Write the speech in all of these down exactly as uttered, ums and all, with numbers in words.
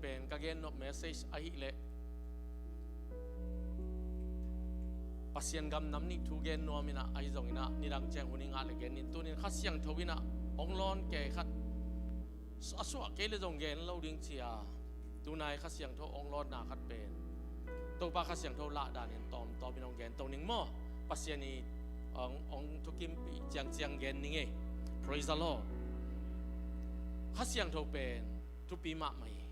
Pen ka gen nop message ahih leh Pasian gam nam nih thu gen nuam in ah, ahi zongin ah nidang ciang hun i ngah leh gen ning. Tunin Kha Siangtho in ah hong lawn kei khat a suah kei leh zong gen lo ding ci a, tunai Kha Siangtho hong lawnna khat pen Topa Kha Siangtho lah danin tawmtawm in hong gen to ning maw. Pasian i hong, hong thukimpih ciangciang gen ning ei. Praise the Lord. Kha Siangtho pen thupi mahmah hi.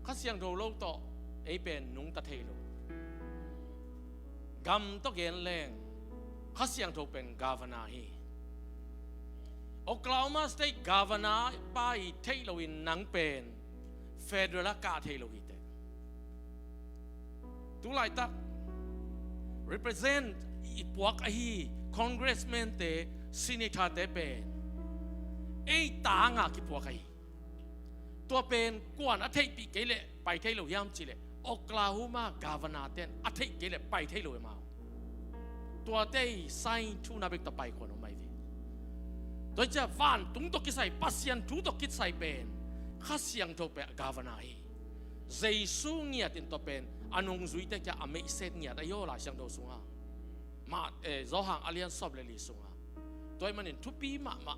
Kha Siangtho lo tawh ei pen nungta thei lo. Gam tawh gen leng Kha Siangtho pen governor hi. Oklahoma State governor pa i theih loin nang pen federal a kah thei lo hi teh. Tulaitak represent i puak ahi congressman te, senator te pen ei tanga kipuak ahi. Tua pen kuan a theihpih kei leh pai thei lo hiam cih leh Oklahoma governor ten a theih kei leh pai thei lo hi mau. Tuate i sign thuna bek tawh pai khuan om ahi ve. Tua hi ciah vantung tawh kisai, Pasian thu tawh kisai pen Kha Siangtho pen governor hi. Jesu ngiat in tua pen a nungzuite kia a meihset ngiat ahi aw, Lai Siangtho sungah. Mah, eh, Johan a lian sawm le li sungah. Tua ahih manin thupi mahmah.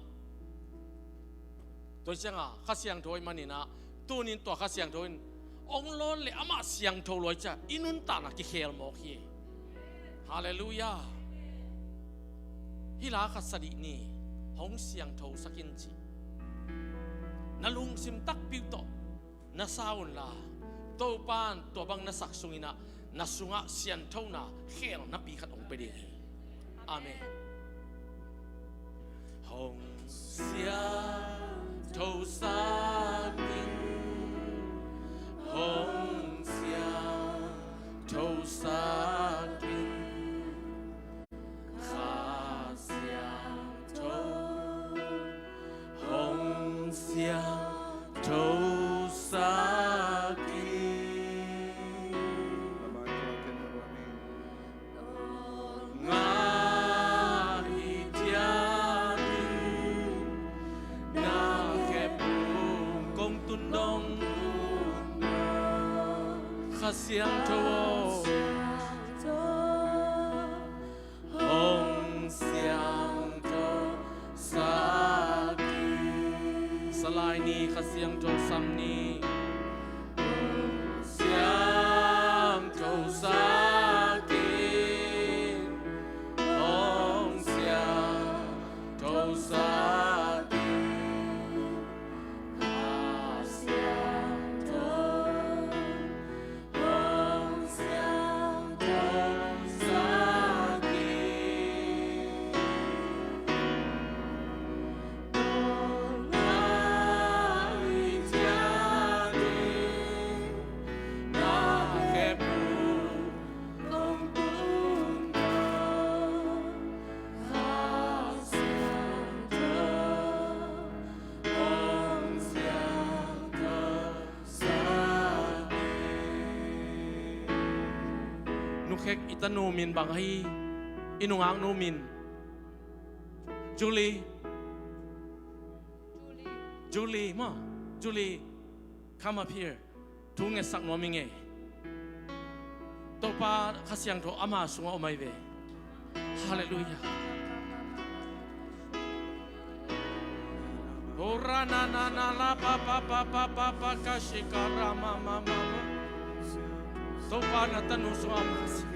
Tua hi cianga Kha Siangtho ahih manin ah, tunin tua Kha Siangtho in hong lawn leh amah siangtho lua hi ciah i nuntakna kikhel mawk hi. Halleluiah. Hih la khat sa dih ni, hong siangthosak in ci. Na lungsim takpi uh tawh na sa unla, Topa'n tua bang na sak sungin ah na sungah sianthona khel napi khat hong pia ding hi. Amen. Hong siangthosak in, hong siangthosak in. Kha Siangtho hong siangthosak in. Ngah i diakin na khep kong tun dong. Kha Siangtho aw, hong siangthosak in. Salai ni, Kha Siangtho sam ni. Siangthosak in, hong siangthosak in. Kha Siangtho hong siangthosak in. Tua ngah i diakin na khep uh kong tun dong. Kha Siangtho hong siangtho Nukhek i tanu min bang ahi, i nungak nu min? Julie. Julie, maw? Julie, come up here. Thu ngetsak nuam ing ei. Topa Kha Siangtho ama sungah om ahi ve. Halleluiah. Ora na na na la pa pa pa pa pa pa ka shi ka ra ma ma ma ma. Topa na tanu sungah om ahi ve.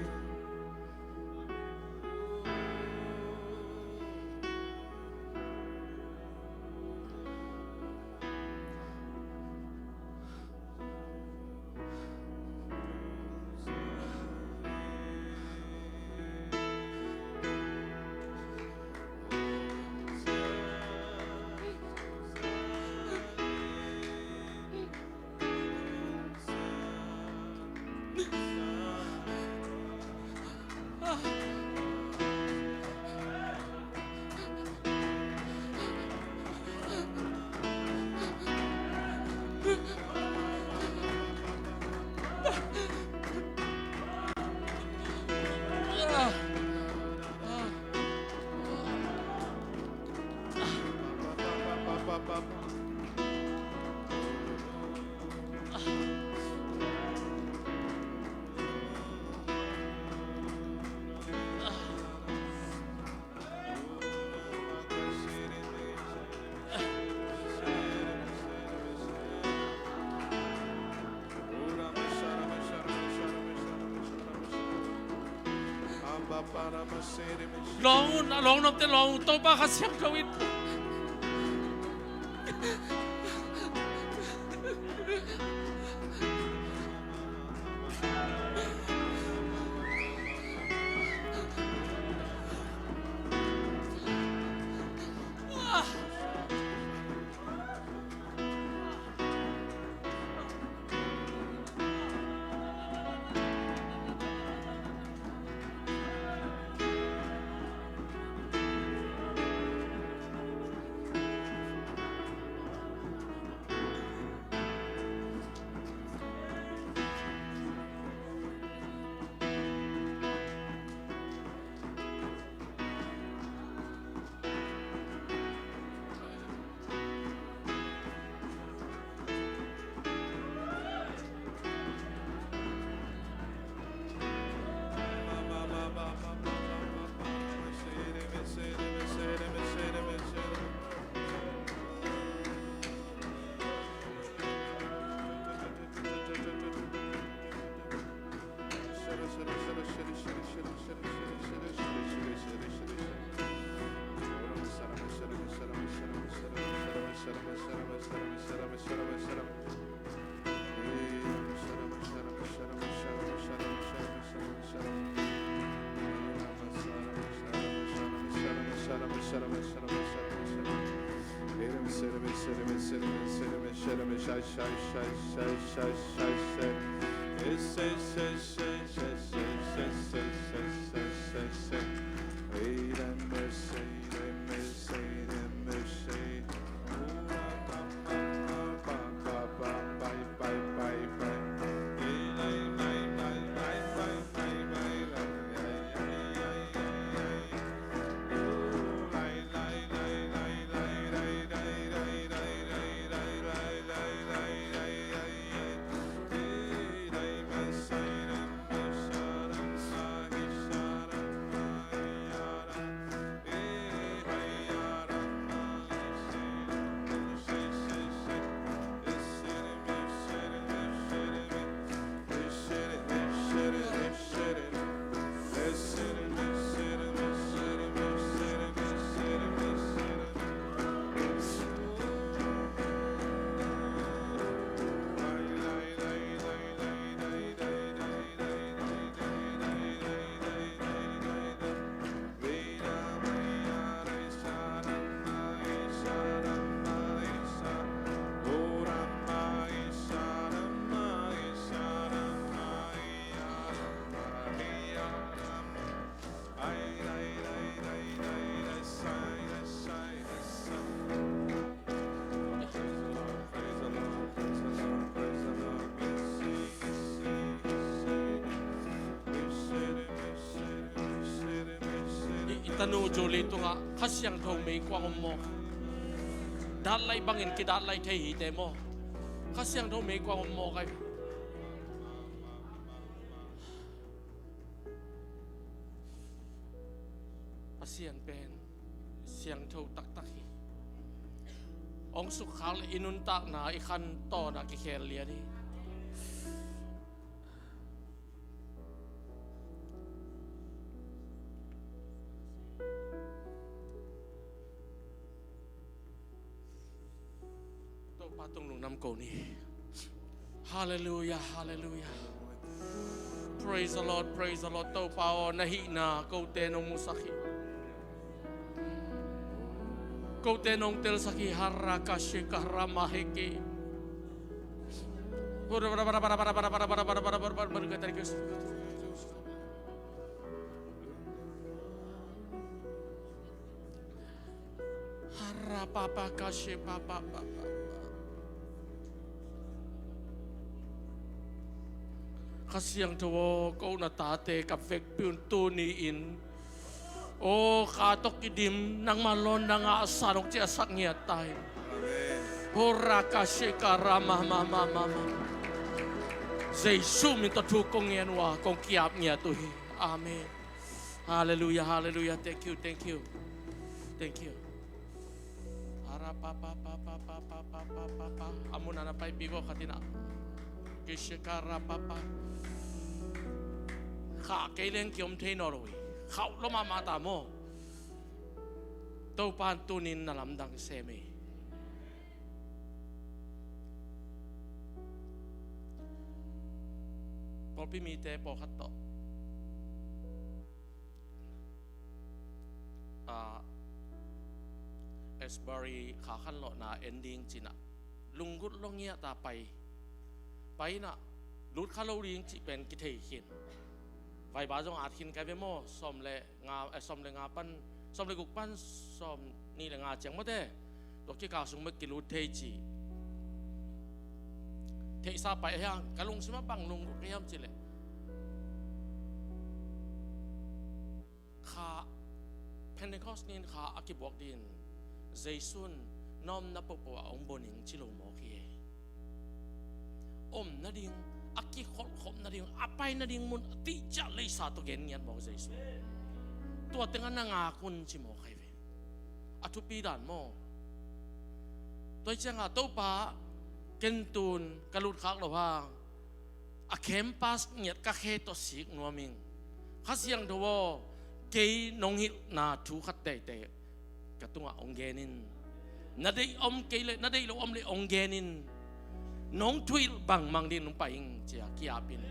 Lawng un, a lawng nopte lawng un, Topa Kha Siangtho in. I, i tanu Julie tungah Kha Siangtho meikuang om mawk. Datlaih bangin kidatlaih thei hi te maw? Kha Siangtho meikuang om mawk ai. Pasian pen siangtho taktak hi. Hong sukkhak le i nuntakna i khan tawnah kikhel lian hi. Topa tung lungdam ko ni. Halleluiah, halleluiah. Praise the Lord, praise the Lord. Topa aw, na hihna kote nong musak hi. Kote nong telsak hi. Harakashika ramahiki. Harapapakashipapapapa. Kha Siangtho aw, ko na tate ka vekpi un tuni-in. Aw, kha tawh kidim, nangma lawn na ngahsa nong ciahsak ngiat ta hi. Amen. Horakashika ramamamamama. Jesu min tawh thu kong ngen uh a, kong ki-ap ngiat uh hi. Amen. Halleluiah, halleluiah. Thank you, thank you. Thank you. Ara pa pa pa pa pa pa pa pa pa pa. A mun ah na paipih vua khat in ah. Kishika ra pa pa. Khah kei leng kiom thei nawn lo hi. Khauh lo mahmah ta maw? Topa in tunin na lamdang sem hi. Pawlpi mite pawlkhat tawh, ah, Asbury kha khanlawhna en ding cinah lunggulh lo ngiat a pai, pai inah lut kha lo ding cih pen kithei khin. Vaiba zong at khin kai ve maw? Sawm le nga, eh, sawm le nga pan, sawm le guk pan sawm nih le nga ciang mawte, tua kikal sung mah kilut thei ci. Theihsa pai hiang, ka lungsim ah bang lunggulh ka hiam cih leh, kha, Pentecost ni-in kha a kibuak ding Jesu in na omna pohpoh ah hong bua ning ci lo mawk hi. Om nading, a kikholhkhop nading, a pai nading mun a tihciah leisa tawh gen ngiat mawk Jesu. Tua tengah na ngak un ci mawk hi ve. A thupi dan maw? Tua hi ciangah Topa, ken tun ka lutkhak lo hang, a campus ngiat ka khe tawh sik nuam ing. Kha Siangtho aw, kei nong hilhna thu khat teitei ka tungah hong gen in. Na deih om kei leh, na deih lo om leh hong gen in. Nong thuhilh bangmah ding nong pai ing ci-a ki-ap in.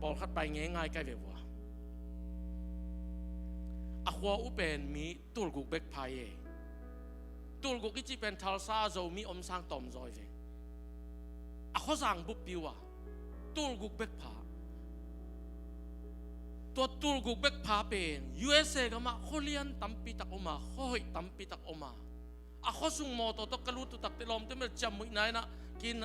Pawlkhat pai ngeingai kai ve vua. A khua uh pen mi tulguk bek pha hi. Tulguk i cih pen Tulsa Zomi om sang tawm zaw hi ve. A khuazang buppi uh a tulguk bek pha. Tua tulguk bek pha pen U S A gamah khualian tampi tak om a, khuahoih tampi tak om a, a khuasung mawtaw tawh ka lut uh takteh lawmte bel ciamnuihna inah kin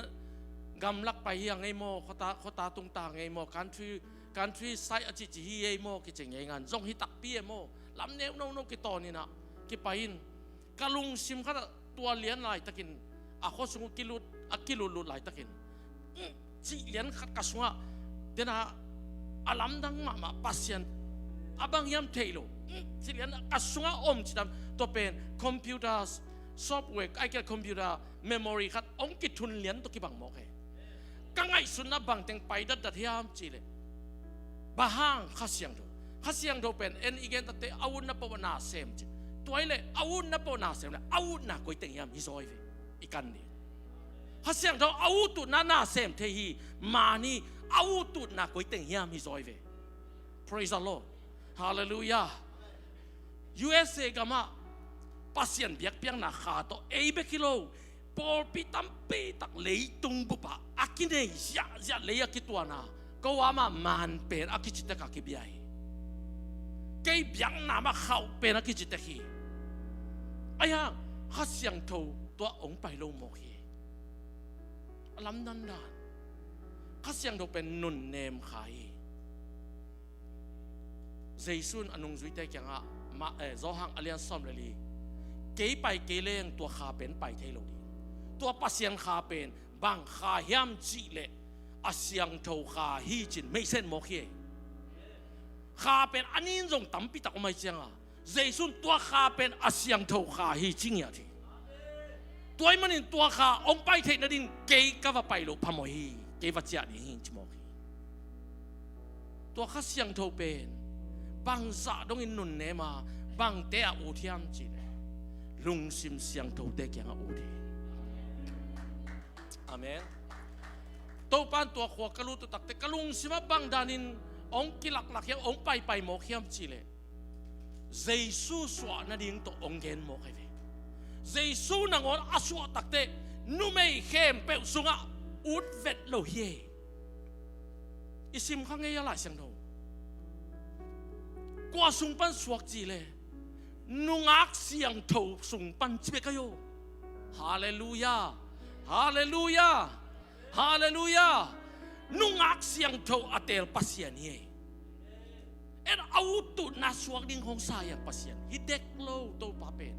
gamlak pai hi a ngei maw, khuata, khuata tung ta ngei maw, country, countryside a cihcih hi ei maw kici ngei ngan, zong hi takpi ei maw, lam neu nono kitawn inah kipai in. Ka lungsim khatah tua lian laitakin, a khuasung uh kilut, a kilutlut laitakin, "Mm," cih lian khat ka sungah, dena a lamdang mahmah Pasian a bang hiam thei lo, "Mm," cih lian ka sungah om cih dan, tua pen computer software, ai kia computer memory khat hong kithun lian tawh kibang mawk hi. Ka ngaihsutna bangteng pai datdat hiam cih leh, bang hang? Kha Siangtho. Kha Siangtho pen en i gen takteh a utna peuh a na sem ci. Tua hi leh a utna peuh a na sem leh a utna koi teng hiam hi zaw hi ve. I kan ding. Kha Siangtho a ut utna na sem thei hi. Mani a ut utna koi teng hiam hi zaw hi ve. Praise the Lord. Hallelujah. U S A gamah Pasian biakpiakna kha tawh ei bek hi lo, pawlpi tampi tak leitung bupah a kinei ziahziah lei a kituana, ko amah man pen a kici tek a kibia hi. Kei biakna mah khauh pen a kici tek hi. Ahi hang Kha Siangtho tua hong pai lo mawk hi. A lamdang dan. Kha Siangtho pen nunnem kha hi. Jesu in a nungzuite kiangah, ma, eh, Johan a lian sawm le li, "Kei pai kei leng tua kha pen pai thei lo ding. Tua Pasian kha pen bang kha hiam cih leh a siangtho kha hi," ci-in meisen mawk hi. Kha pen a nin zong tampi tak om ahih ciangah, Jesu in tua kha pen a siangtho kha hi ci ngiat hi. Tua ahih manin tua kha hong pai theih nading kei ka va pai loh phamawh hi, kei va ciah ding hi ci mawk hi. Tua Kha Siangtho pen bangzah dongin nunnem a, bangte ah ut hiam cih leh lungsim siangthote kiangah ut hi. Amen. Topa in tua khua ka lut uh takteh ka lungsim ah bang danin hong kilaklak hiam, hong paipai mawk hiam cih leh Jesu suah nading tawh hong gen mawk ahi ve. Jesu nangawn a suah takteh numei khempeuh sungah ut vet lo hi ei. I sim kha ngei a Lai Siangtho. Kua sung pan suak cih leh nungak siangtho sung pan ci bek ahi aw. Halleluiah. Halleluiah. Halleluiah. Nungak siangtho a teel Pasian hi ei. En a ut utna suak ding hong sa hiam Pasian? Hi dek lo Topa pen.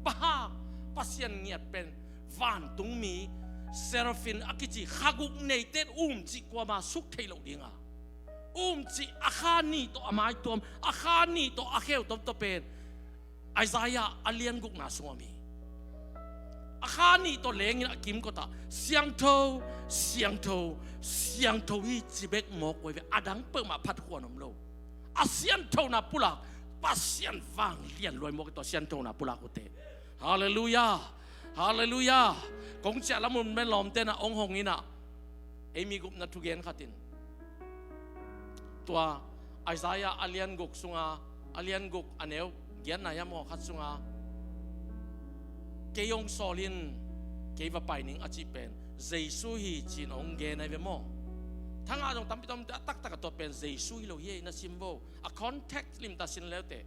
Bang hang? Pasian ngiat pen vantungmi, seraphin a kici kha guk neite in um cih kuamah suk thei lo ding a, um cih a kha nih tawh a mai tuam, a kha nih tawh a kheu tuam tawh pen Isaiah a lian gukna sung om hi. A kha nih tawh lengin a kimkotah siangtho, siangtho, siangtho hi ci bek mawk uh hi ve, a dang peuhmah phat khuan om lo. A sianthona pulak Pasian vanglian luai mawk i tua sianthona pulak uh teh. Halleluiah. Halleluiah. Kong ciah lam un men lawmte na ong hong inah, ei mi gupna thugen khatin, tua Isaiah a lian guk sunga, a lian guk a neu giatna ia maw khat sunga, kei ong sawl in kei va pai ning a cih pen Jesu hi cin ong gen ai ve maw? Thangah zong tampi tamte a taktak a tua pen Jesu hi lo hi ei na sim vo. A context limta sin leute.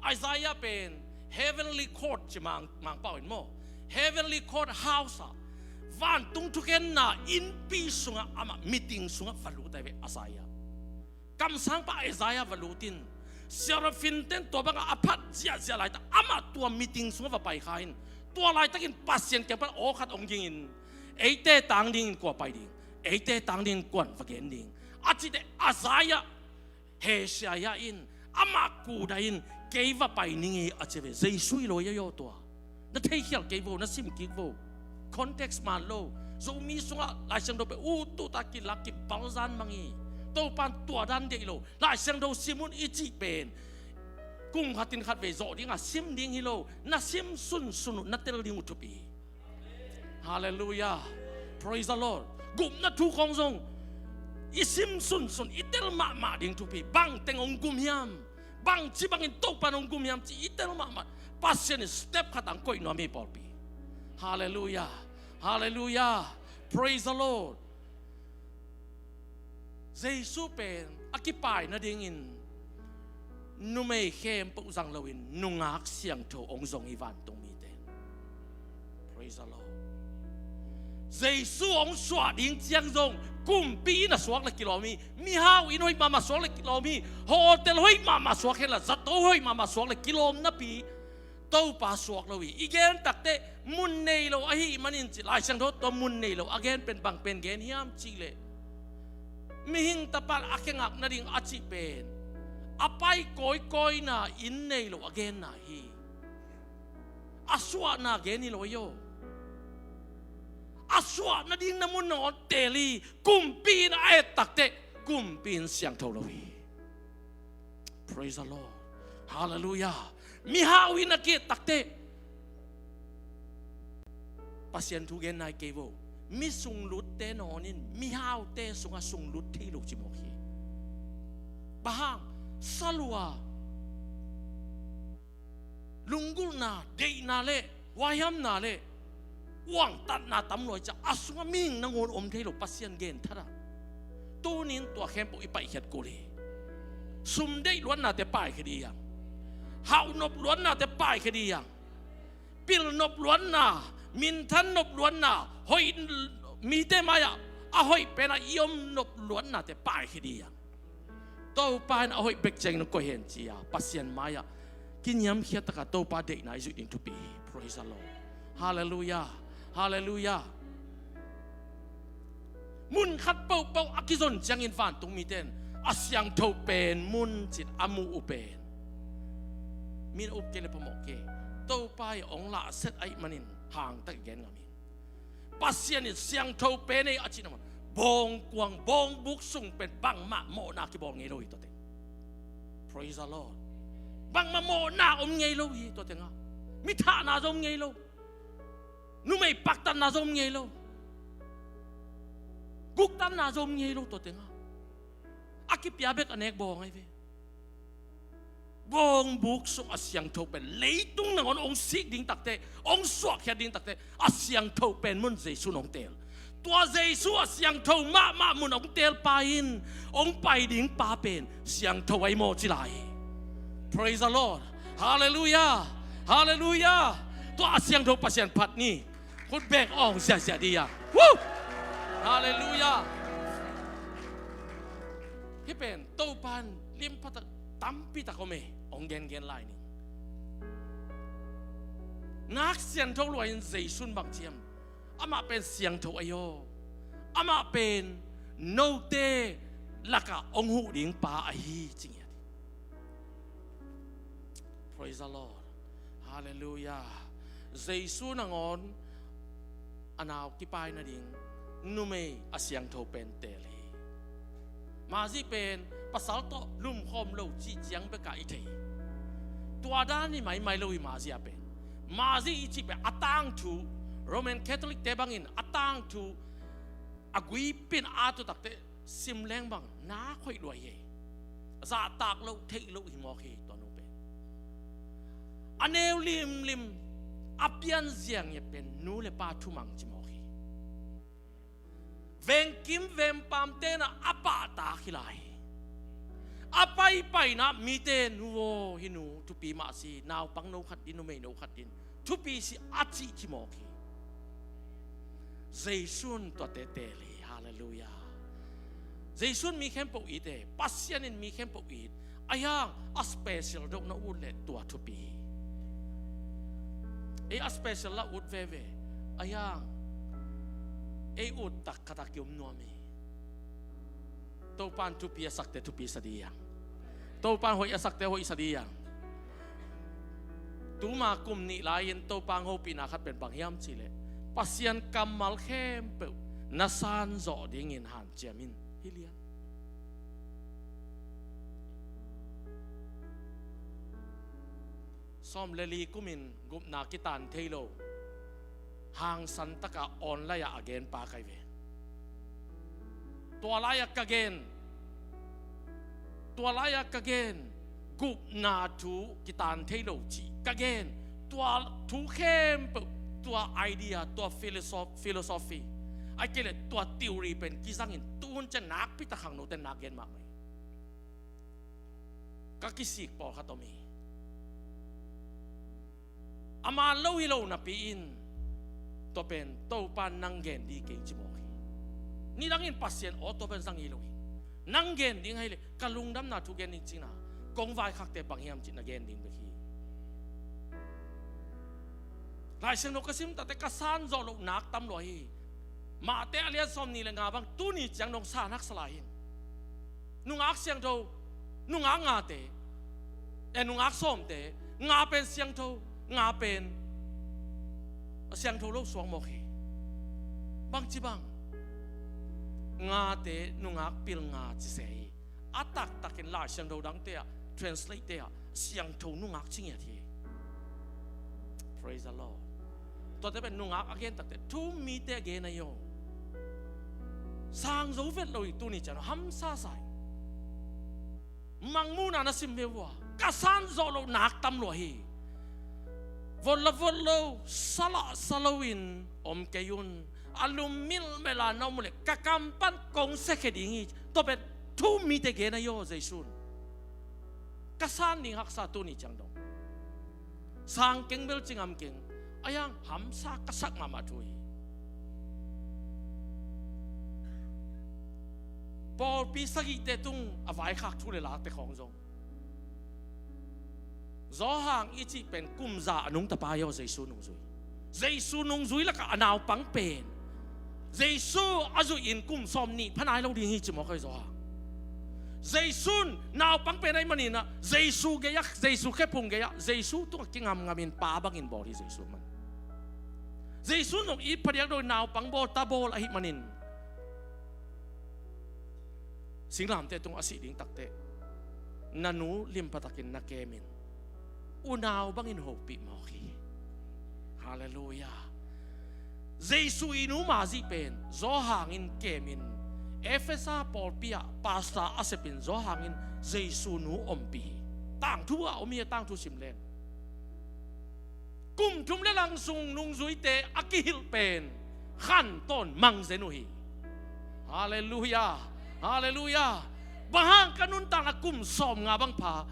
Isaiah pen heavenly court ci mang, mangpau in maw, heavenly court house ah, vantung thugenna innpi sungah amah meeting sungah va lut ai ve Isaiah. Kamsangpa Isaiah va lut in, seraphim ten tua bangah a phat ziahziah laitak amah tua meeting sungah va pai kha in, tua laitakin Pasian kiang pan aw khat ong ging in, eite tang dingin kua pai ding, eite tang dingin kuan va gen ding a cite Isaiah hesia ia in, amah kuda in, kei va pai ning ei a ci ve. Jesu hi lo ia tua. Na theikhial kei vo, na sim kik vo. Context man lo. Zomi sungah Lai Siangtho pen ututa kilak kibalzan mang hi. Topan tua dan deih lo. Lai Siangtho sim un i cih pen kum khatin khat vei zawh dinga sim ding hi lo. Na sim sunsun uh na tel ding uh thupi hi. Halleluiah. Praise the Lord. Gupna thu khong zong i sim sunsun, i tel mahmah ding thupi. Bang teng ong gum hiam, bangci bangin Topan ong gum hiam ci i tel mahmah. Pasian in step khat ang koih nuam hi pawlpi. Halleluiah. Halleluiah. Praise the Lord. Jesu pen a kipai nadingin numei khempeuh zang loin nungak siangtho ong zong hi vantung mite. Praise the Lord. Jesu ong suah ding ciang zong kumpi inn a suak le kilawm hi. Mihau inn hoih mahmah suak le kilawm hi. Hotel hoih mahmah suak henla zato hoih mahmah suak le kilawm napi Topa suak lo hi. I gen takteh mun nei lo ahih manin ci, Lai Siangtho tua mun nei lo a gen pen bang pen gen hiam cihleh, mihing Tapa a khe ngak nading a cih pen a pai kawikawina inn nei lo a genna hi. A suahna gen hi lo aw. A suah nading na mun nangawn teel hi. Kumpi in a et takteh kumpi in siangtho lo hi. Praise the Lord. Halleluiah. Mihau in a ki-et takteh Pasian thu gen nai kei vo. Mi sunglutte nawn in mihaute sungah sunglut thei lo ci mawk hi. Bang hang? Salua, lunggulhna, deihna le huaihamna le uangtatna tam luai ciang a sungah mihing nangawn om thei lo Pasian gen thatah. Tunin tua khempeuh i paihkhiat kul hi. Sum deih luatnate paihkhiat hi hang. Hauh nop luatnate paihkhiat hi hang. Pil nop luatna, minthan nop luatna, hoih mite mai-ah a hoih penah i om nop luatnate paihkhiat hi hang. Topa in a hoih bek ciangin koih hen ci-a Pasian mai-ah kiniamkhiat taka Topa deihna i zuih ding thupi hi. Praise the Lord. Halleluiah. Halleluiah. Mun khat pohpoh a kizon ciangin vantung mite in a siangtho pen mun cin a muh uh pen min up kei le phamawh kei. Topa i ong lahset ahih manin hangtak i gen ngam hi. Pasian in siangtho pen ei a cihna man bawngkuang bawngbuk sung pen bangmah mawhna kibawl ngei lo hi tua teng. Praise the Lord. Bangmah mawhna om ngei lo hi tua tengah. Mithahna zong om ngei lo. Numei paktatna zong om ngei lo. Guktatna zong om ngei lo tua tengah. A kipia bek a nek bawng ahi ve. Bawngbuk sung a siangtho pen leitung nangawn ong sik ding takteh, ong suahkhiat ding takteh a siangtho pen mun Jesu in ong teel. Tua Jesu a siangtho mahmah mun ong teel pa in ong pai ding pa pen siangtho ahi maw ci lai hi. Praise the Lord. Halleluiah. Halleluiah. Tua a siangtho Pasian phat ni. Khut beng awng ziahziah dih a. Woo! Halleluiah. Hih pen Topa in limpha tak tampi tak om e, ong gengen lai ning. Nak siangtho luai in Jesu in bang ci hiam? Amah pen siangtho ahi aw. Amah pen note lakah ong huh ding pa ahi ci ngiat hi. Praise the Lord. Halleluiah. Jesu nangawn a nau kipai nading numei a siangtho pen teel hi. Mari pen pasal tawh lumkhawm lo cih ciang bekah i thei. Tua dan hi maimai lo hi. Mazih a pen, mazih i cih pen a tangthu, Roman Catholic te bangin a tangthu a guipin a tutakte sim leng bang nak hoih lua hi. Zahtak loh theih loh hi mawk hi tua nu pen. A neu limlim a pianziang ia pen nu le pa thumang ci mawk hi. Vengkim vengpam tenah a pahtak hi lai hi. A paipaina mite nu aw hi nu thupi mah si, naupang no khat din, numei no khat din thupi si a cih ci mawk hi. Jesu'n tuate teel hi. Halleluiah. Jesu'n mi khempeuh it e, Pasian in mi khempeuh it. Ahi hang a special deuh na ut leh tua thupi hi. Ei a special la ut veve. Ahi hang ei ut tak khat a kiom nuam hi. Topa'n thupi a sakte thupi sa ding hi hang. Topa'n hoih a sakte hoih sa ding hi hang. Tuma kum nih lai-in Topa hong hopihna khat pen bang hiam cih leh Pasian kammal khempeuh na sanzawh dingin hanciam in hi lian. Sawm le li kumin gupna kitan thei lo hangsan taka online ah a gen pa ka hi ve. Tua lai-ah ka gen, tua lai-ah ka gen gupna thu kitan thei lo cih ka gen. Tua thu khempeuh, tua idea, tua philosoph- philosophy, ahih kei leh tua theory pen kizangin tuhun ciang nakpi tak khangnote nak gen mahmah hi. Ka kisik pawlkhat om hi. A man lo hi lo napi-in tua pen Topa'n nang gen ding kei ci mawk hi. Nidangin Pasian aw tua pen zang hi lo hi. Nang gen ding ahih leh ka lungdamna thu gen ding cihna kong vaikhakte bang hiam cih na gen ding bek hi. Lai Siangtho ka sim takte ka sanzawh loh nak tam lua hi. Mate a lian sawm nih le nga bang tuni ciang dong san haksa lai hi. Nungak siangtho, nungak ngate, e, nungak sawmte, nga pen siangtho, nga pen a siangtho lo suak mawk hi. Bangci bang? Ngate nungak pil nga ci se hi. A taktakin Lai Siangtho dangte ah, translate te ah siangtho nungak ci ngiat hi. Praise the Lord. Tuate pen nungak a gen takte thu-um mite a gen ahi aw. Sang zo vet lo hi tuni ciang hamsa sa hi. Mangmuhna na sim ve uh a, ka sanzawh loh nak tam lua hi. Vot la vot lo, sa la sa lo in om kei un. A lum milh melh a na om uh leh ka kam pan kong siakhia ding hi. Tua pen thu-um mite gen ahi aw Jesu'n. Ka san ding haksa tuni ciang dong. Sang keng bel ci ngam keng. Ahi hang hamsa ka sak mahmah thu hi. Pawlpi sagihte tung a vaikhak thu le late khawng zong, Johan i cih pen kum za a nungta pa hi aw, Jesu nungzui. Jesu nungzui lakah a naupang pen Jesu a zuih in kum sawm nih pha nai lo ding hi ci mawk hi Johan. Jesu'n naupang pen ahih manin ah Jesu gei ah, Jesu khephung gei ah Jesu tungah kingamngam in pa bangin bawl hi Jesu man. Jesu'n zong it phadiak lo in naupang bawl ta bawl ahih manin singlamteh tungah a sih ding takteh na nu limpha takin na kem in, unau bangin hopih mawk hi. Halleluiah. Jesu i nu Mari pen Johan in kem in, Efesa pawlpi ah pastor a sep in Johan in Jesu nu ompih hi. Tangthu ah om hi a, tangthu sim leng. Kum thum le lang sung nungzuite a kihilh pen khantawn mang zen uh hi. Halleluiah. Halleluiah. Bang hang ka nuntakna kum sawmnga bang pha,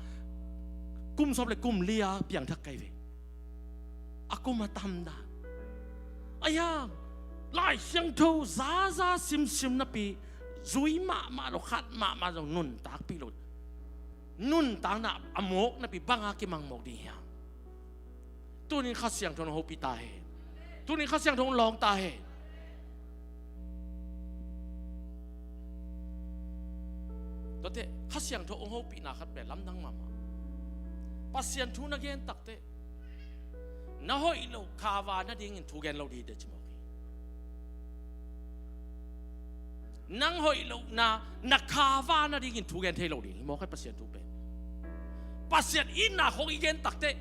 kum sawm le kum li a piangthak ka hi ve. A kum a tam dan. Ahi hang Lai Siangtho zaza simsim napi zui mahmah lo, khat mahmah zong nuntakpih lo. Nuntakna a mawk napi bang a kimang mawk ding hiam? Tunin Kha Siangtho hong hopih ta hen. Tunin Kha Siangtho hong lawng ta hen. Tuate Kha Siangtho hong hopihna khat pen lamdang mahmah. Pasian thu na gen takteh na hoih loh kha va nadingin thu gen lo ding hi teh ci mawk hi. Nang hoih lohna na kha va nadingin thu gen thei lo ding hi mawk hi Pasian thu pen. Pasian itna khong i gen takteh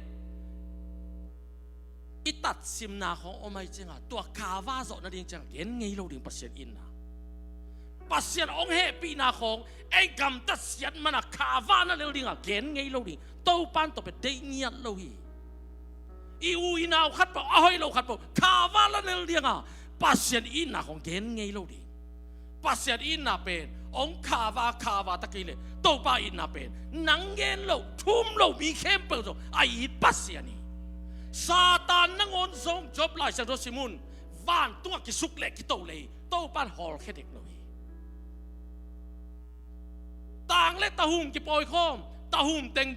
i tatsimna khong om ahi cianga, tua kava zawh nading cianga gen ngei lo ding Pasian itna. Pasian hong hehpihna khong ei gamtat siat mana kava na lel dinga gen ngei lo ding. Topan tawh pia deih ngiat lo hi. I u i nau khatpeuh, a hoih lo khatpeuh kava na lel dinga Pasian itna khong gen ngei lo ding. Pasian itna pen hong kava kava ta kei leh Topa itna pen nang gen lo, thum lo mi khempeuh zong a it Pasian hi. Satan nangawn zong Job Lai Siangtho sim un, vantungah kisuk leh kito lei, Topan hawlkhia dek lo hi. Tang le tahum kipawikhawm, tahum teng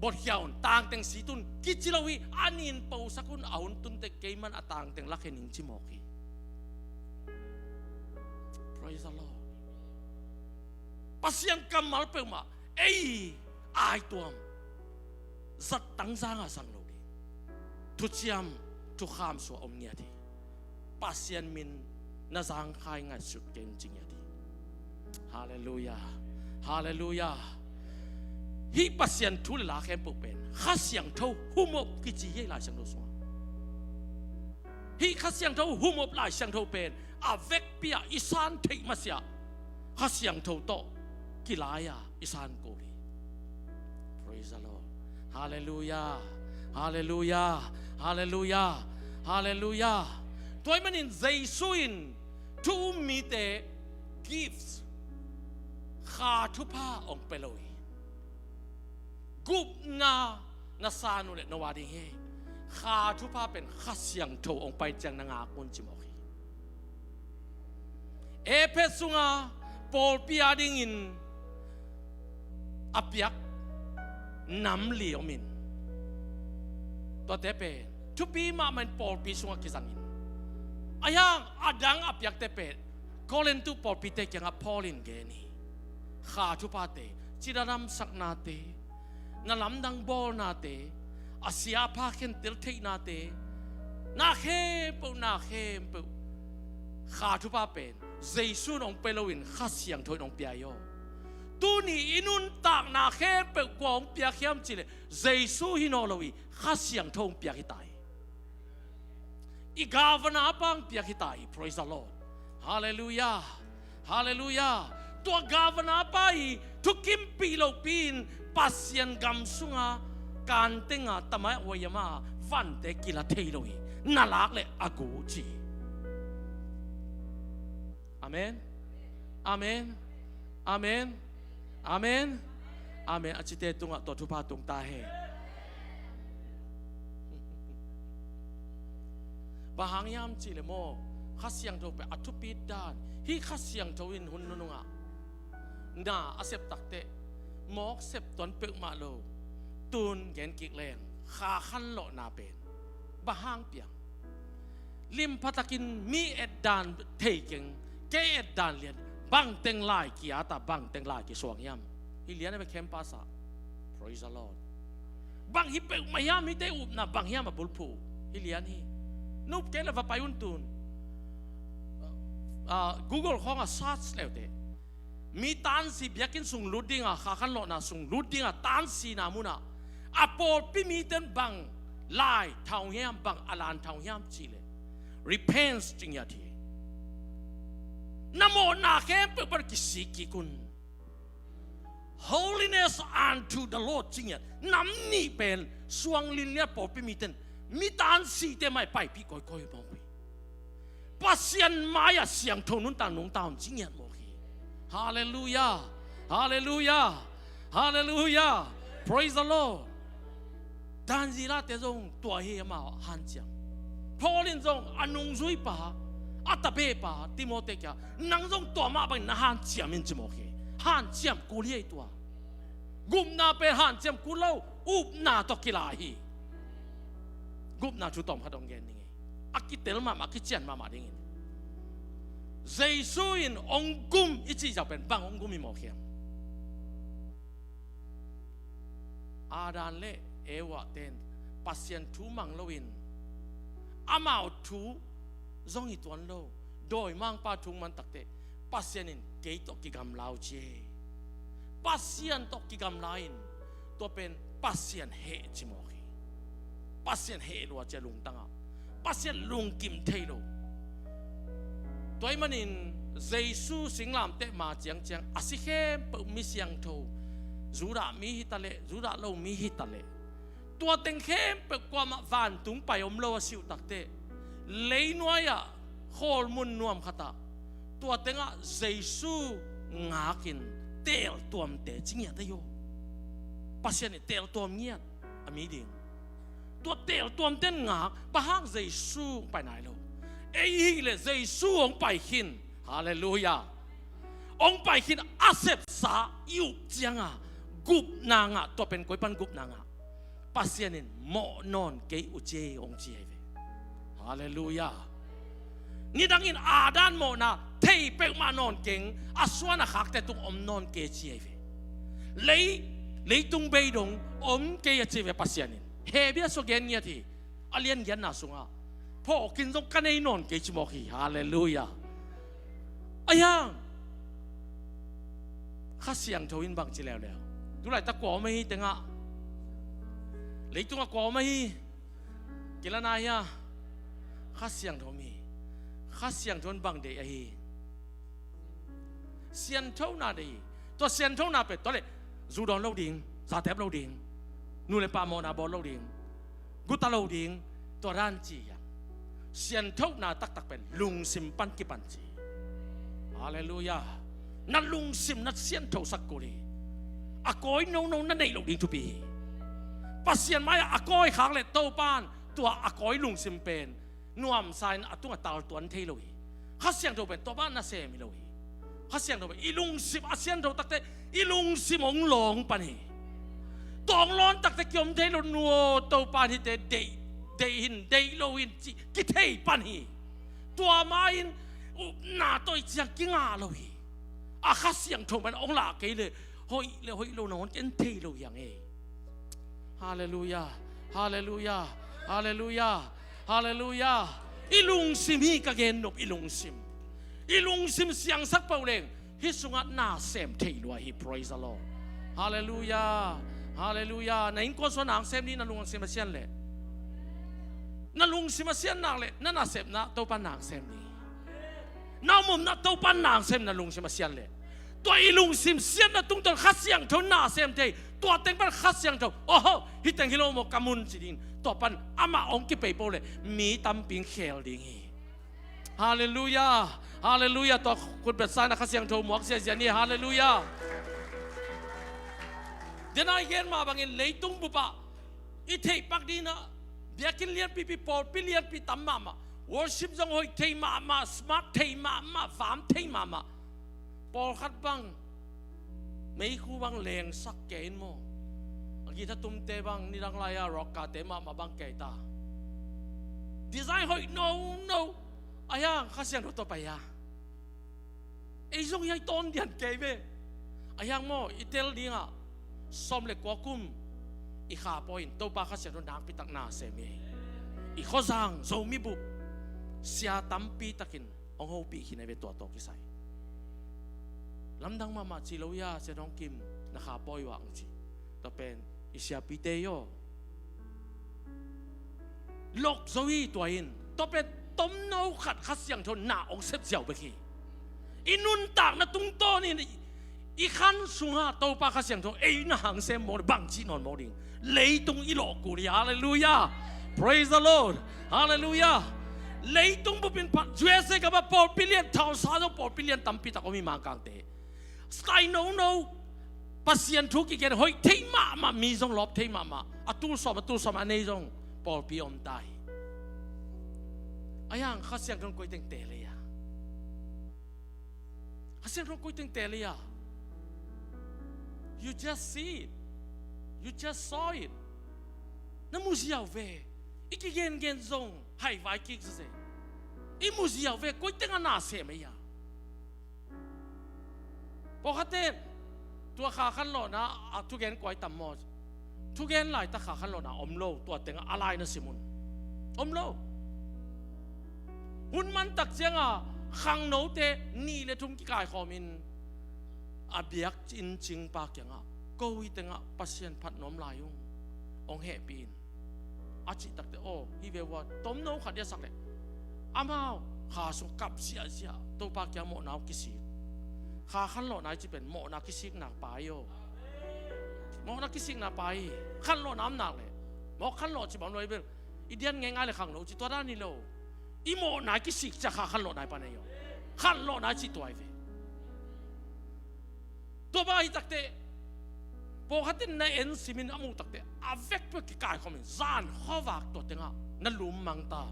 botkhia un, tang teng sit un kici lo hi. A nin posak un, a hun tun teh keiman a tang teng lakhia ning ci mawk hi. Praise the Lord. Pasian kammal peuhmah ei aituam zattang zanga sang lo ding. Thuciam thukham suah om ngiat hi. Pasian min na zangkhai ngaihsut keng ci ngiat hi. Halleluiah. Halleluiah. Hih Pasian thu le la khempeuh pen Kha Siangtho humop kici hi Lai Siangtho sungah. Hih Kha Siangtho humop Lai Siangtho pen a vekpi-ah i san theih masiah Kha Siangtho tawh kilai-a i san kul hi. Praise the Lord. Halleluiah. Halleluiah. Halleluiah. Halleluiah. Tua ahih manin Jesu in thu um mite gifts, Kha thupha hong pia lo hi. Gupna na san uh leh no a ding hi. Kha thupha pen Kha Siangtho hong pai ciang na ngak un ci mawk hi. Efesa sunga pawlpi a dingin a piak nam li om in, tuate pen thupi mahmah in pawlpi sungah kizangin, a hiang a dang a piakte pen Korintu pawlpite kiangah Paul in gen hi. Kha thuphate, cidadamsaknate, na lamdang bawlnate, a sia a pha khentel theihnate, na khempeuh, na khempeuh Kha thupha pen Jesu in hong pia loin Kha Siangtho in hong pia hi aw. Tuni i nuntakna khempeuh kua hong piak hiam cihleh Jesu hi nawn lo hi, Kha Siangtho hong piak hi ta hi. I governor pa hong piak hi ta hi. Praise the Lord. Halleluiah. Halleluiah. Tua governor pa hi thukimpih lopi-in Pasian gam sunga kantenga tamai huayama vante kila thei lo hi. Na lak leh a gu ci. Amen. Amen. Amen. Amen. Amen. A cite tungah tua thupha tung ta hen. Bang hang hiam cihleh maw, Kha Siangtho pen a thupit dan. Hih Kha Siangtho in hun nunungah na a sep takteh mawk sep tuan peuhmah lo. Tun gen kik leng, Kha khanlawhna pen bang hang piang? Limpha takin mi etdan thei keng, kei etdan lian, bangteng lai ki-at a, bangteng lai kisuang hiam? Hi lian a bek campus ah. Praise the Lord. Bang hi peuhmah hiam, hihte upna bang hiam a bulphuh? Hi lian hi. Nup kei le va pai un tun. Ah, Google khawngah search leuteh. Mi tansi biakinn sung lut dinga, Kha khanlawhna sung lut dinga, tansina munah a pawlpi mite in bang lai thaung hiam, bang a lan thaung hiam cihleh, repent ci ngiat hi. Na mawhna khempeuh pan kisik kik un. Holiness unto the Lord ci ngiat. Nam nih pen suang linliat pawlpi mite in mi tansite mai paipih kawikawi mawk hi. Pasian mai-ah siangtho nuntak nungta un ci ngiat mawk hi. Halleluiah. Halleluiah. Halleluiah. Praise the Lord. Danzilate zong tua hi amau hanciam. Paul in zong a nungzuipa, a tabepa Timote kiangah nang zong tua mah bangin na hanciam in ci mawk hi. Hanciam kul hi ei tua. Gupna pen hanciam kul lo, upna tawh kilai hi. Gupna thu tawmkhat hong gen ning ei. A kitel mahmah, a kician mahmah dingin. Jesu in hong gum i cih ziau pen bang hong gum hi mawk hiam? Adam le Eva ten Pasian thu mang loin amau thu zong hi tuan lo. Dawimangpa thu hong man takteh Pasian in kei tawh kigamla uh ci. Pasian tawh kigamla in Tua pen Pasian heh cimawk hi. Pasian heh lua cia lungtangah Pasian lungkim thei lo. Tua ahih manin Jesu singlamteh ma ciangciang a si khempeuh mi siangtho, Judah mi hitaleh, Judah lo mi hitaleh, tua teng khempeuh kuamah vantung pai om lo a si uh takteh, leinuai-ah khawlmun nuam khatah tua tengah Jesu ngakin teeltuamte ci ngiat ahi uh. Pasian in teeltuam ngiat a mi ding. Tua teeltuamte in ngak, bang hang Jesu hong pai nai lo. Ei hileh Jesu hong pai khin. Halleluiah. Hong pai khin a sepsa i up cianga gupna ngah, tua pen koi pan gupna ngah? Pasian in mawh nawn kei uh ci ei hong ci ahi ve. Halleluiah. Nidangin Adam mawhna thei peuhmah nawn keng, a suan a khakte tung om nawn kei ci ahi ve. Lei, leitung bei dong om kei a ci ve Pasian in. Hebru sua gen ngiat hi. A lian giatna sungah phawkin zong ka nei nawn kei cimawk hi. Halleluiah. Ahi hang Kha Siangtho in bang ci leuleu? Tulaitak kua om ahi tengah? Leitungah kua om ahi? Kilana hia? Kha Siangtho om hi. Kha Siangtho in bang deih ahi? Sianthona deih hi. Tua sianthona pen tua leh zu dawn lo ding, zatep lo ding, nu le pa mawhna bawl lo ding, guta lo ding, tua dan ci hiam? Sianthona taktak pen lungsim pan kipan ci. Halleluiah. Na lungsim na sianthosak kul hi. A kawi nono na neih loh ding thupi hi. Pasian mai-ah a kawi khak leh Topan tua a kawi lungsim pen nuamsa in a tungah taltuan thei lo hi. Kha Siangtho pen tua bang nasem hi lo hi. Kha Siangtho pen i lungsim a siantho takteh i lungsim hong lawng pan hi. Tua hong lawn takteh kiom thei lo, nu aw, Topa in hihte deih, deih hin, deih lo hin ci kithei pan hi. Tua ma-in upna tawh i ciang kingah lo hi. A Kha Siangtho pen hong lah kei leh hoih le hoih lo nangawn ken thei lo hi hang ei. Halleluiah. Halleluiah. Halleluiah. Halleluiah. I lungsim hi ka gen nop, i lungsim. I lungsim siangsak peuh leng hih sungah na sem thei lua hi. Praise the Lord. Halleluiah. Halleluiah. Na innkuan sungah na hong sem dih, na lungsim a sian leh. Na lungsim a sian nak leh na nasepna Topan na hong sem dih. Na omna Topan na hong sem, na lungsim a sian leh. Tua i lungsim siatna tungtawn Kha Siangtho na sem thei. Tua teng pan Kha Siangtho, oho, hih teng hi lo maw ka mun ci ding. Tua pan amah hong kipei po leh mi tampi in khel ding hi. Halleluiah. Halleluiah. Tua khut betsakna Kha Siangtho muak ziahziah ni. Halleluiah. Denai gen mah bangin leitung bupah i theih pak dingin ah biakinn lianpipi, pawlpi lianpi tam mahmah, worship zong hoih thei mahmah, smart thei mahmah, vam thei mahmah. Pawlkhat bang meikhu bang lengsak kei in maw? A guitar tumte bang nidang lai-a rockerte mahmah bang kei ta. Design hoih nono. Ahi hang Kha Siangtho tawh pai a, ei zong hiai tawn dian kei ve. Ahi hang maw, i tel dingah sawm le kua kum i kha pawi in Topa Kha Siangtho nakpi tak na sem hi. I khuazang Zomi bup sia tampi takin hong hopih khin ahi ve, tua tawh kisai. Lamdang mahmah ci lo hi a, Sia Thawng Kim, na kha pawi uh ah hong ci. Tua pen i siapite hi aw. Lok zo hi tua in. Tua pen tomno khat Kha Siangtho na hong sep ziau bek hi. I nuntakna tungtawn in i khan sungah Topa Kha Siangtho ei na hong sem mawk leh bangci nawn mawk ding? Leitung i lawh kul hi. Halleluiah. Praise the Lord. Halleluiah. Leitung bupin phat U S A gam ah pawlpi lian, Tulsa zong pawlpi lian tampi tak om hi, Mangkangte. Style nono, Pasian thu kigen hoih thei mahmah, mi zong lawp thei mahmah, a tul sawm, a tul sawm a nei zong pawlpi om ta hi. Ahi hang Kha Siangtho in koi teng teel ei a? Kha Siangtho in koi teng teel ei a? You just see it. You just saw it. Na mu ziau ve. I kigengen zong haivai kik zeze. I mu ziau ve, koi tengah na sem ei a? Pawlkhatte in tua Kha Khan Lawhna a thugen kuai tam maw? Thugen laitak Kha Khan Lawhna om lo, tua tengah a lai na sim un. Om lo. Hun mantak ciangah khangnote nih le thum kikaikhawmin a biakinn cingpa kiangah Ko hi tengah Pasian phat nuam lai ung, hong hehpih in, a cih takte, aw, hi ve ua, tomno khat i a sak leh, amau kha sung kap ziahziah, Topa kiang mawhna hong kisik. Kha khanlawhna i cih pen mawhna kisikna pa hi aw. Mawhna kisikna pa hi. Khanlawhna om nak leh, mawh khanlawh cih bang lo hi bel, i dian ngeingai le khang lo cih tua dan hi lo. I mawhna i kisik ciang kha khanlawhna i pan hi aw. Khanlawhna i cih tua hi ve. Tua bang ahih takteh, pawlkhat in na en simin a muh takteh, a vekpi kikaikhawmin zan khuavak tua tengah na lum mang ta.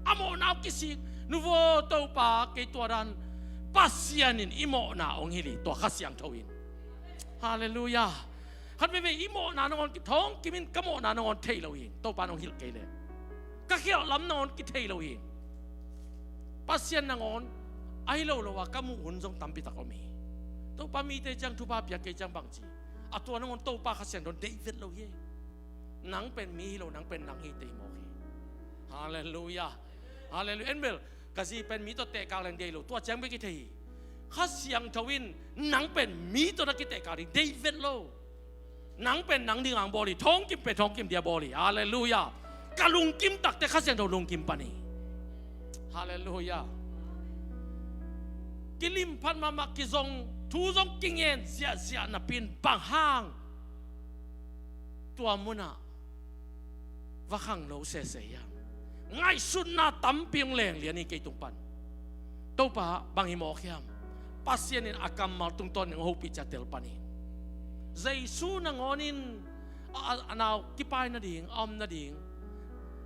A mawhna uh kisik, nu vaw Topa kei tua dan, Pasian in i mawhna hong hilh hi, tua Kha Siangtho in. Halleluiah. Khat veivei i mawhna nangawn kithawng kimin ka mawhna nangawn thei lo hi, Topa in hong hilh kei leh. Ka khialh lam nangawn kithei lo hi. Pasian nangawn ahi lo lo a ka muh hun zong tampi tak om hi. Topa mite ciang thupha pia kei ciang bang ci. A tua nangawn Topa Kha Siangtho in deih vet lo hi. Nang pen mi hi lo, nang pen nang hi tei mawk hi. Halleluiah. Halleluiah. En bel, ka zi pen mi tawh tehkak leng deih lo, tua ciang bek i thei hi. Kha Siangtho in nang pen mi tawh na kitehkak ding deih vet lo. Nang pen nang ding hong bawl hi, thawngkim pen thawngkim dia bawl hi. Halleluiah. Ka lungkim takte Kha Siangtho lungkim pan hi. Halleluiah. Kilim phat mahmah, kizong thu zong kingen ziahziah napi in bang hang tua munah va khangno sese hiam? Ngaihsutna tampi hong leng lian hi kei tung pan. Topa, bang hi mawk hiam? Pasian in a kammal tungtawn in hong hopih ciang tel pan hi. Jesu nangawn in a, a, a nau kipai nading, a om nading,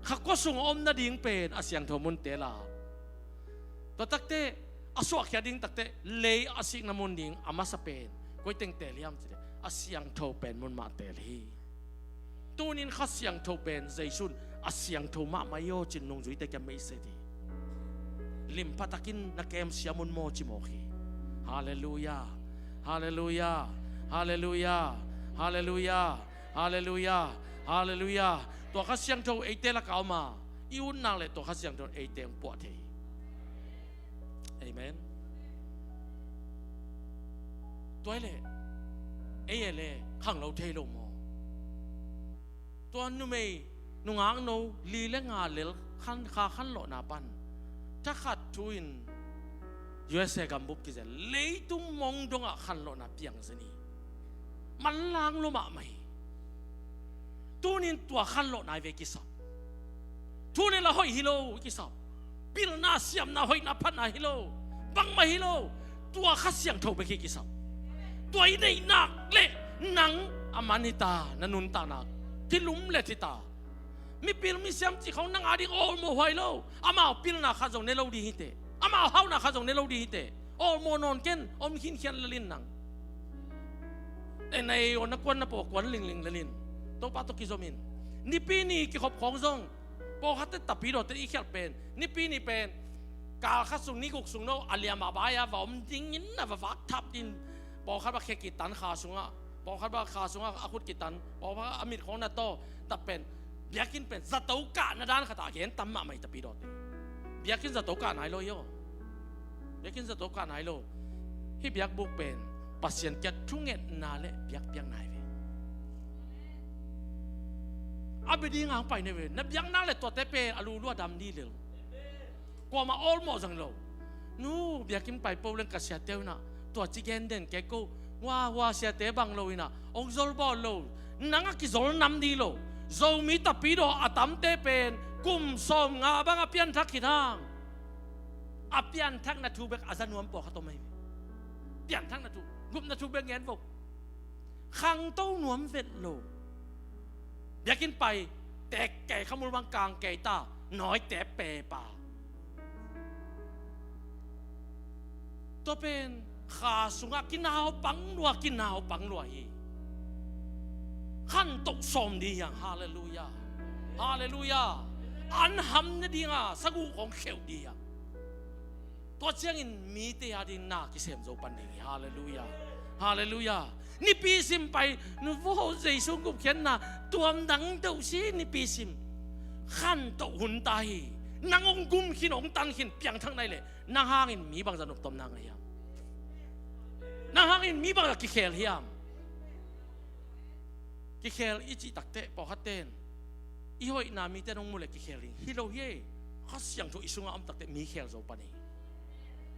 kha kua sung a om nading pen a siangtho mun tel a, tua takte a suahkhia ding takte lei a sikna mun ding a masa pen koi teng tel hiam cih leh, a siangtho pen mun mah tel hi. Tunin Kha Siangtho pen Jesu in a siangtho mahmah hi aw cin nungzuite kiang mei set hi. Lim pha takin na kem siam un maw ci mawk hi. Halleluiah. Halleluiah. Halleluiah. Halleluiah. Halleluiah. Halleluiah. Tua Kha Siangtho eite lakah om a, i ut nak leh tua Kha Siangtho in eite hong puah thei hi. Amen. Tua hi leh ei e le khangno thei lo maw? Tua numei nungakno li le nga lel khan, kha khanlawhna pan thakhat thu in U S A gambup kizen, leitung mong dongah khanlawhna piang zen hi. Manlang lua mahmah hi. Tunin tua khanlawhna hi ve kisap. Thu le la hoih hi lo kisap. Pilna, siamna, hoihna, phatna hi lo. Bangmah hi lo. Tua Kha Siangtho bek hi kisap. Tua i neih nak leh nang a man hi ta, na nuntakna kilumlet hi ta. Mipil misiam cih khawng nang a ding awlmawh huai lo. Amau pilna khat zong ne lo ding hi teh. Amau hauhna khat zong ne lo ding hi teh. Awlmawh nawn ken, om khinkhian lel in nang. Ei, na ei aw, na kuan na paw kuan lingling lel in. Topa tawh kizom in. Nipi ni kikhop khawng zong pawlkhatte tapidawte i khialh pen, Nipi ni pen kal khat sung, ni guk sung no a liam a bai a va om dingin a va vak thap ding. Pawlkhat va khe kitan kha sungah, pawlkhat va kha sungah a khut kitan, pawlkhat a mit khawng na taw, ta pen biakinn pen zato kahna dan khat a gen tam mahmah hi tapidawte. Biakinn zato kah nai lo hi aw. Biakinn zato kah nai lo. Hih biakbuk pen Pasian kiang thungetna le biakpiakna hi ve. A bia ding hong pai ne ve. Na biakna le tuate pen a lulua dam dih lel. Kuamah awlmawh zang lo. Nu, biakinn pai po leng ka siate uh inah tua ci gen den kei ko. Hua, hua siate bang lo inah hong zol bawl lo. Nang a kizol nam dih lo. Zomi tapidaw a tamte pen kum sawmnga bang a pianthak khit hang, a pianthakna thu bek a za nuam pawlkhat om ahi ve. Pianthakna thu, gupna thu bek ngen vo. Khangto nuam vet lo. Biakinn pai, teek kei, khamul bang kang kei ta, nawite pepa. Tua pen kha sungah kinaupang lua, kinaupang lua hi. Khantoh sawm dih hiang. Halleluiah. Halleluiah. An ham nadinga sagu khawng kheuh dih hiang. Tua ciangin mite a ding na kisem zo pan ding hi. Halleluiah. Halleluiah. Nipi sim pai, nu vaw Jesu gupkhiatna tuam dang deuh si nipi sim. Khantoh hun ta hi. Nang hong gum khin, hong tan khin, piangthak nai leh nang hangin mi bangzah noptuamna ngah hiam? Nang hangin mi bangzah kikhel hiam? Kikhel i cih takteh pawlkhatte in i hoihna mite in hong mu leh kikhel ding hi lo hi. Kha Siangtho i sungah om takteh mi khel zo pan hi.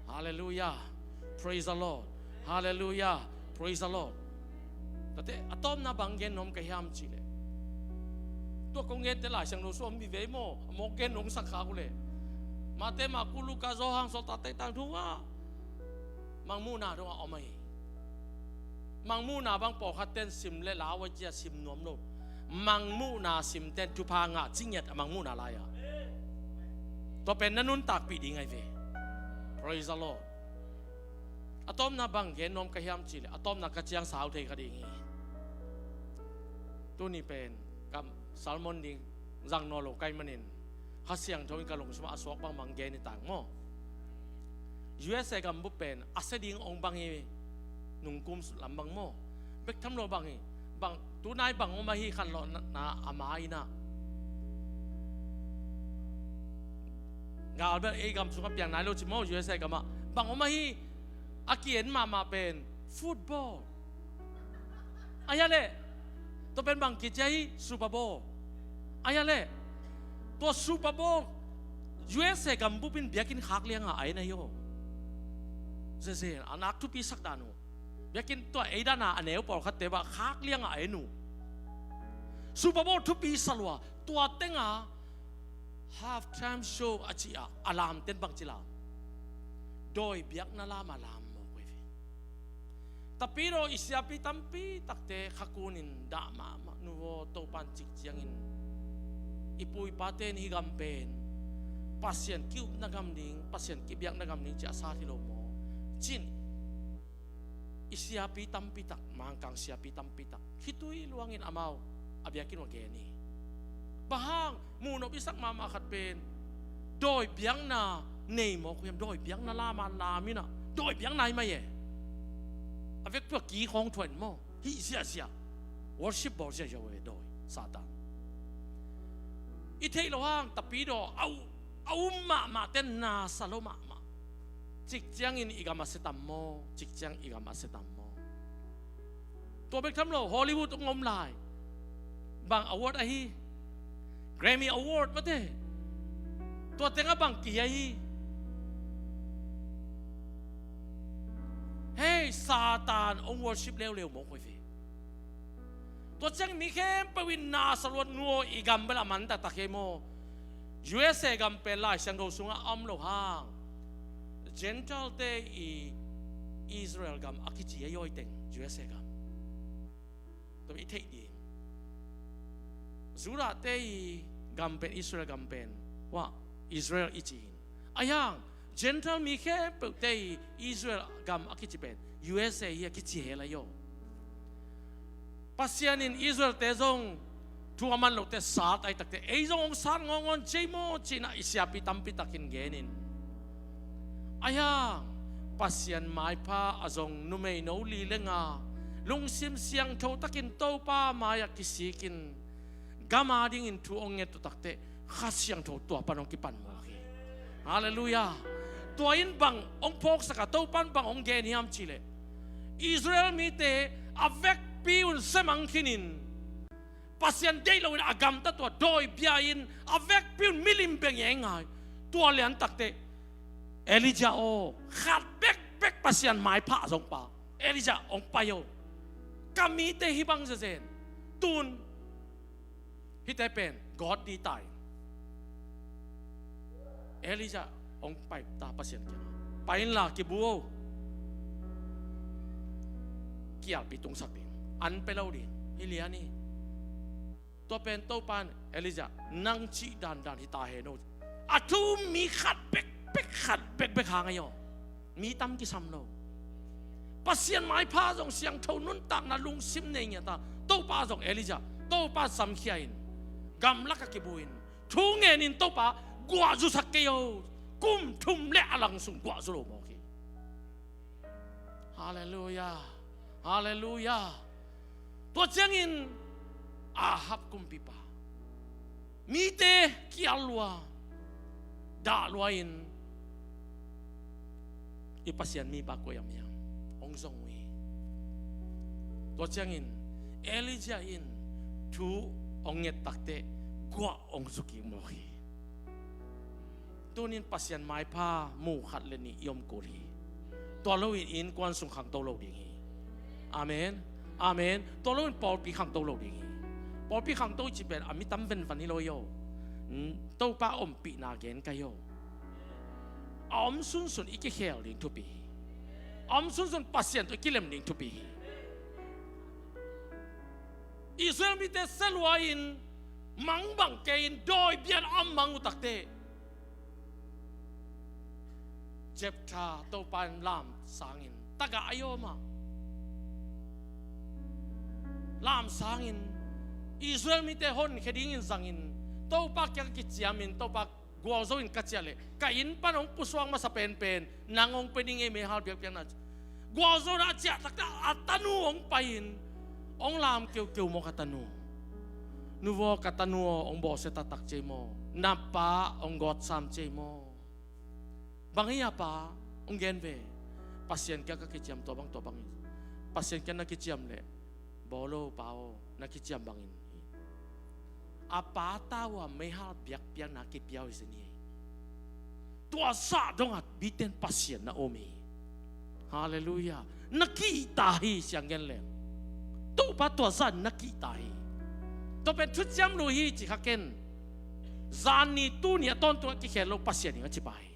Halleluiah. Praise the Lord. Halleluiah. Praise the Lord. Tate a tawpna bang gen nuam ka hiam cihleh, tua kong gente Lai Siangtho sung om hi ve maw, a mawk gen nong sak khak uh leh, Mate, Maku, Luka, Johan, Sawltakte Tangthu ah mangmuhna dongah om ahi. Mangmuhna bang pawlkhatte in sim leh lau a cia sim nuam lo. Mangmuhna simte in thupha ngah ci ngiat a mangmuhna lai-ah. Tua pen na nuntakpih ding ahi ve. Praise the Lord. A tawpna bang gen nuam ka hiam cihleh, a tawpna ka ciang sau thei kha ding hi. Tuni pen kam sermon ding zang nawn lo ka hih manin Kha Siangtho in ka lungsimah a suak bangbang gen hi tang maw. U S A gambup pen a sia ding ong bang hi, nungkum sutlam bang maw. Bek tham lo bang hi, bang tunai bang om ahi khanlawhna a ma in ah, gal bel ei gam sungah piang nai lo ci maw, U S A gamah bang om ahi, a ki-en mahmah pen football. Ahi a leh, tua pen bang kici ahi, Super Bowl. Ahi a leh, tua Super Bowl U S A gambup in biakinn khak liangah a en ahi aw. Zezen a nak thupi sak dan uh. Biakinn tua ei dana a neu pawlkhatte bah khak liangah a en uh. Super Bowl thupi sa lua, tua tengah half time show a cih ah a lamte in bangci lam? Dawi biakna lam a lam mawk uh hi ve. Tapidaw i siapi tampi takte kha kunin dah mahmah, nu aw, Topan cik ciangin i pu i pate in hih gam pen Pasian ki-upna gam ding, Pasian kibiakna gam ding ci a sat hi lo maw, cin i siapi tampi tak, Mangkang siapi tampi tak khitui luangin amau a biakinn uh a gen hi. Bang hang, muhnop i sak mahmah khat pen dawi biakna nei mawk uh hiam, dawi biakna lam a lam in ah, dawi biakna hi mai e. A vekpi a ki khawng thuah in maw, hih ziahziah, worship bawl ziahziah uh e dawi, Satan. I theih loh hang, tapidaw a u-, a um mahmahte in na sa lo mahmah. Cik ciangin i gam a sia tam maw, cik ciang i gam a sia tam maw. Tua bek tham lo, Hollywood hong om lai. Bang award ahi? Grammy Award mate. Tua tengah bang kihi ahi? Hei, Satan hong worship leuleu mawk uh hi ve. Tua ciang mi khempeuh in na sa lua, nu aw, i gam bel a man taktak hi maw. U S A gam pen Lai Siangtho sungah a om lo hang, Gentile-te i Israel gam a kici ahi aw, i teng U S A gam. Tua i theih ding. Judah-te i gam pen, Israel gam pen, wah, Israel i ci hi. Ahi hang, Gentile mi khempeuhte i Israel gam a kici pen U S A hi a kici hel ahi aw. Pasian in Israel-te zong thu a man lote sat ahi takte, ei zong hong sat ngawngawn ci ei maw, ci-in ah i siapi tampi takin genin. Ahi hang, Pasian maipha a zong numeino li le nga, lungsim siangtho takin Topa mai-ah kisikin, gam adingin thu hong nget uh takteh, Kha Siangtho tua pan hong kipan mawk hi. Halleluiah. Tua in bang hong phawksak a, Topa in bang hong gen hiam cihleh, Israel mite a vekpi un semang khinin, Pasian deih loin a gamtat uh a dawibia in, a vekpi un milim beng i ngai. Tua lian takteh, Elijah aw, khat bekbek Pasian maipha zong pa, Elijah, hong pai aw. Ka mite hih bang zezen. Tun hihte pen God di tai. Elijah hong pai ta Pasian kiangah, pai inla kibu aw. Kialpi tungsak ding, an pia lo ding, hi lian hi. Tua pen Topa in, Elijah, nang cih dandan hi ta hen aw. A thu um mi khat bekbek, khat bekbek hang ahi aw. Mi tam kisam lo. Pasian maipha zong siangtho nuntakna lungsim nei ngiat a, Topa zong Elijah, Topa samkhia in, gamlak ah kibu in, thu ngenin, Topa, guah zusak kei aw. Kum thum le a lang sung guah zu lo mawk hi. Halleluiah. Halleluiah. Tua ciangin Ahab kumpipa, mite kial lua, dah lua in, i Pasian mipa koi a miang hong zong uh hi. Tua ciangin Elijah in thu hong nget takteh guah hong zuk kik mawk hi. Tunin Pasian maipha mu khat le nih i om kul hi. Tua loin innkuan sung khangto lo ding hi. Amen. Amen. Tua loin pawlpi khangto lo ding hi. Pawlpi khangto i cih pen a mi tam venvan hi lo hi aw. Topa ompihna gen ka hi aw. A om sunsun i kikhel ding thupi hi. A om sunsun Pasian tawh i kilem ding thupi hi. Israel mite selua in mangbang kei in dawi bian a mang uh takteh Jephthah Topa in lam sangin tagah a i om ah, lam sangin Israel mite honkhia dingin zangin Topa kiang kiciamin Topa gualzo in ka ciah leh ka inn pan hong pusuak masa penpen nang hong pia ning ei meihal biakpiakna. Gualzo na a ciah taktak a tanu hong pai-in hong lam keukeu mawk a tanu. Nuvaw ka tanu aw hong bawlsia taktak cei maw? Na pa hong gawtsam cei maw? Bang hi a pa hong gen ve. Pasian kiang ka kiciam tua bang tua bangin. Pasian kiang na kiciam leh bawl lo pa aw na kiciam bangin hi. A pa tau a meihal biakpiakna kipia uh hi zen hi. Tua zah dongah miten Pasian na um hi. Halleluiah. Na kihta hi siang gen leng. Topa tua zah na kihta hi. Tua pen thuciam lui hi ci kha ken. Zan ni tu ni a tawntungah kikhel lo Pasian in a ci pa hi.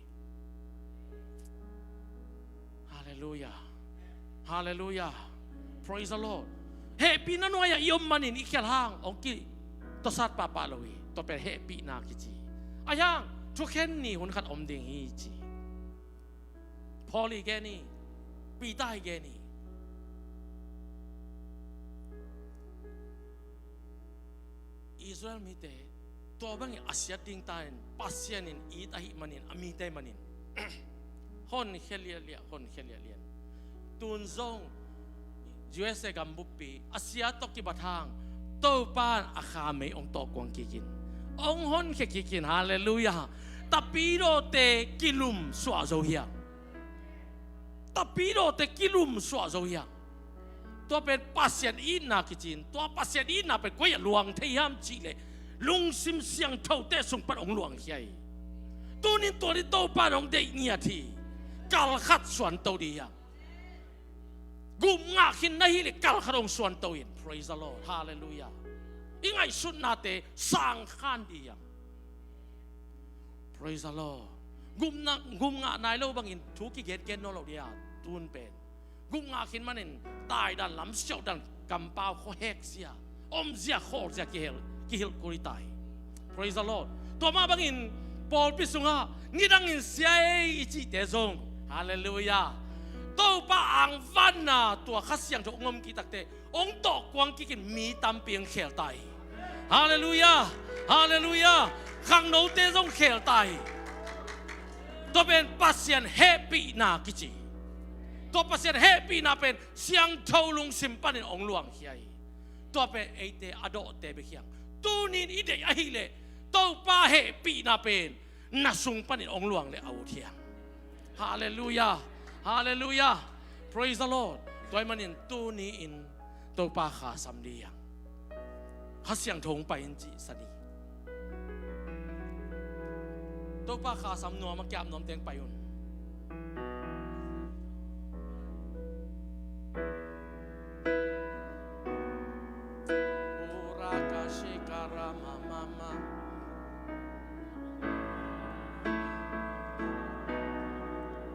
Halleluiah. Halleluiah. Praise the Lord. Hehpihna nuai-ah i om manin i khial hang hong ki tawsat pahpah lo hi. Tua pen hehpihna kici. Ahi hang thukhen ni hun khat om ding hi ci. Paul i gen hi. Peter i gen hi. Israel mite tua bangin a siat ding ta in Pasian in it ahih manin a mite manin honkhia liahliah honkhia liahliah. Tun zong U S A gam buppi a sia tawh kibat hang Topa in a khamei hong tawh kuang kikin hong honkhia kikin. Halleluiah. Tapidawte kilum suah zo hiam? Tapidawte kilum suah zo hiam? Tua pen Pasian itna kicin. Tua Pasian itna pen koi a luang thei hiam cihleh lungsim siangthote sung pan hong luangkhia hi. Tunin tua ni Topa in hong deih ngiat hi. Kalkhat suanto dih hiam? Gupngah khin na hileh kalkhat hong suanto in. Praise the Lord. Halleluiah. I ngaihsutnate sangkhan dih hiam? Praise the Lord. Gupna gupngah nai lo bangin thu kigengen nawn lo dia tun pen. Gupngah khin manin taidan lam siauhdan kampau khuahek sia omzia khawlzia kihilh kul i tai. Praise the Lord. Tua mah bangin pawlpi sungah nidangin sia ei i cihte zong. Halleluiah. Topa angvanna tua Kha Siangtho ngom kitakteh hong tawh kuang kikin mi tampi hong khel ta hi. Halleluiah. Halleluiah. Khangnote zong khel ta hi. Tua pen Pasian hehpihna kici. Tua Pasian hehpihna pen siangtho lungsim panin hong luangkhia hi. Tua pen eite a dawhte bek hiang. Tunin i deih ahileh Topa hehpihna pen na sung panin hong luang le a ut hiang. Halleluiah. Halleluiah. Praise the Lord. Tua ahih manin tuni-in Topa Kha sam dih hiang. Kha Siangtho hong pai in cih sa ni. Topa Kha sam nuam a kiap nuam teng pai un. Ora ka shikara mama.